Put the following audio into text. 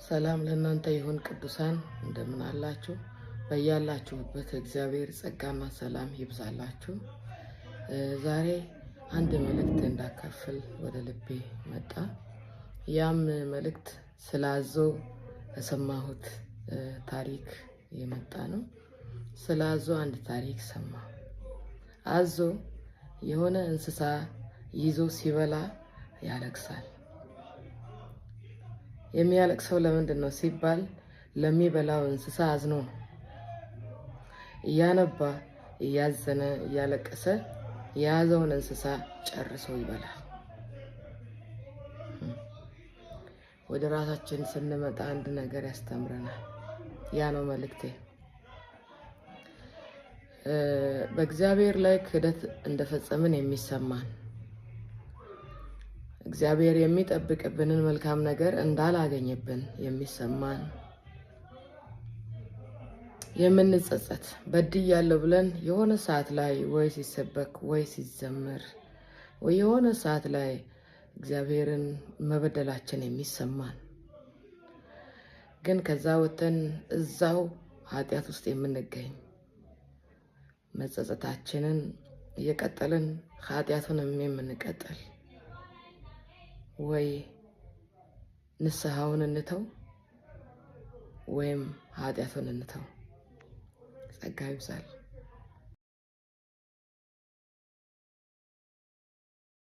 ሰላም ለእናንተ ይሁን ቅዱሳን፣ እንደምን አላችሁ? በያላችሁበት እግዚአብሔር ጸጋና ሰላም ይብዛላችሁ። ዛሬ አንድ መልእክት እንዳካፍል ወደ ልቤ መጣ። ያም መልእክት ስለ አዞ የሰማሁት ታሪክ የመጣ ነው። ስለ አዞ አንድ ታሪክ ሰማሁ። አዞ የሆነ እንስሳ ይዞ ሲበላ ያለቅሳል። የሚያለቅሰው ለምንድን ነው ሲባል ለሚበላው እንስሳ አዝኖ ነው። እያነባ፣ እያዘነ፣ እያለቀሰ የያዘውን እንስሳ ጨርሶ ይበላል። ወደ ራሳችን ስንመጣ አንድ ነገር ያስተምረናል። ያ ነው መልእክቴ። በእግዚአብሔር ላይ ክህደት እንደፈጸምን የሚሰማን፣ እግዚአብሔር የሚጠብቅብንን መልካም ነገር እንዳላገኘብን የሚሰማን፣ የምንጸጸት፣ በድያለሁ ብለን የሆነ ሰዓት ላይ ወይ ሲሰበክ ወይ ሲዘመር ወይ የሆነ ሰዓት ላይ እግዚአብሔርን መበደላችን የሚሰማን፣ ግን ከዛ ወጥተን እዛው ኃጢአት ውስጥ የምንገኝ፣ መጸጸታችንን እየቀጠልን ኃጢአቱንም የምንቀጥል፣ ወይ ንስሐውን እንተው ወይም ኃጢአቱን እንተው። ጸጋ ይብዛል።